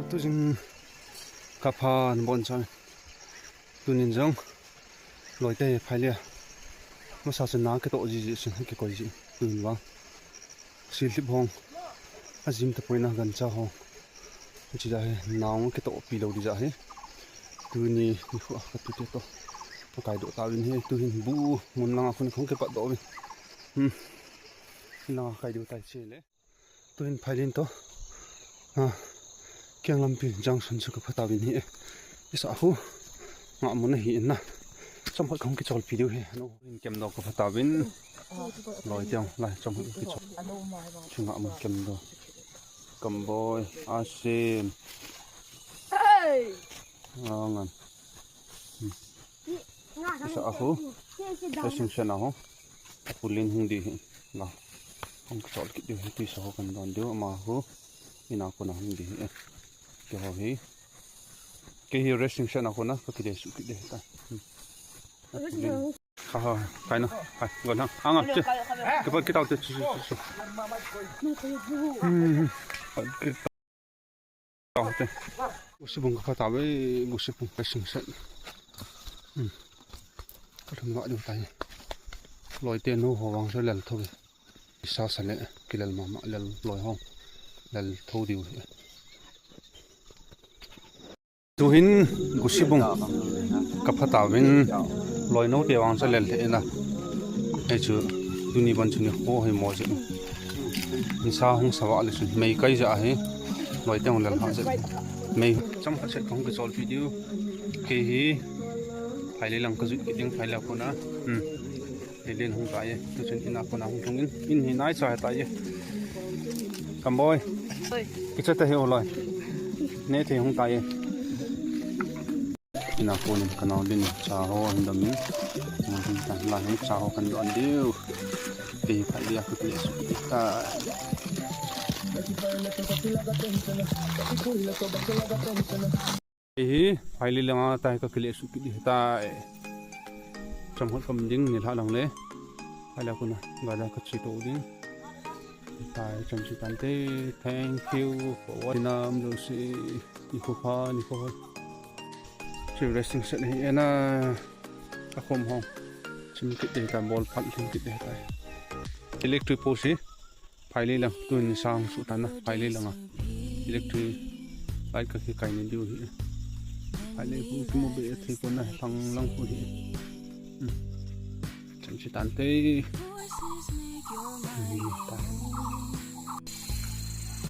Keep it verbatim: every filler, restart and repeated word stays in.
Tujing kapha nabon chang. Tunin jong loite phaile. Masa chun na kitoh jiji chun kikoi ji. Tunin vang. Silhip hong. Ajim tapoi na gancha hong. Chi ja hi naung kitoh pi lou di ja hi. Tuni nikho a katute toh. Akai doh tauvin hi tuhin bu mun langa khun khong kipat doh uvin. Hmm. Langa kai diu tai chele. Tuhin phailin toh. Ah. Kiang lampi junction chu kapha tauvin hi. Isa hu. Nga mun ahi na. Chomkhat khong kicholpi diu hi. No. Kem doh kapha tauvin. Loi tiang lai chomkhat kichol. Chu nga mun kem doh. Kamboi, asin. Hey! Angan. Isa ahu. Resting shed ahu. Pulin hung di hi. Na. Hung chol kit di hi, tisa ho kan don diu ama hu. Ina kona hung di hi. Ke ho hi. Ke hi resting shed ahu na, ka kile su kit di ta. Hmm. Pulin. Ha, ha, kai na. Hai, go na. Anga, che. Ke pa kitau te, che, che, che, che. Hmm. Kitau te. Gosibung kapha tave, Gosibung resting shed. Hmm. Kalhun va diu tai. Loite nu ho vang se lel tho ve. Isa sa le, kilel mama, lel loi ho. Lel tho diu hi. Tuhin Gosibung kapha tauvin loi note vang chu lel lheh na. Hichu tuni ban chu nikho hi mo je. Nisa hung sa va le chun mei kai ja hi. Loi te hung lel ha je. Mei chomkhat set kong kichol video. Ke hi. Phaile lang kajut kit ding phaile kona. Hmm. Phailin hung tai e. Tuchun ina kona hung thung in. In hi nai cha tai e. Kamboi. Oi. Kicha ta he oloi. Ne the hung tai e. Ina konin kanao din cha ho an dam in. Mo din ta la hin cha ho kan don diu. Ke phaile a kut le su ta. Hi, phaile langa tai ka kile su kit di tai. Chomkhat kam ding nilhah lang le. Phaile kona, gada ka chi to ding. Tai, chomchi tante, thank you for watching. Nam lo si, nikho pha, nikho pha. Chi resting shed hi ena, akhom hong. Chim kit di tai, bol phat lim kit di tai. Electric post hi. Phaile lang, tun sang su tan na, phaile langa. Electric light ka kikai ni diu hi. Phaile khu kimu be thei pon na, lang lang khu hi. Hmm. Chomchi tante. Hmm, ta.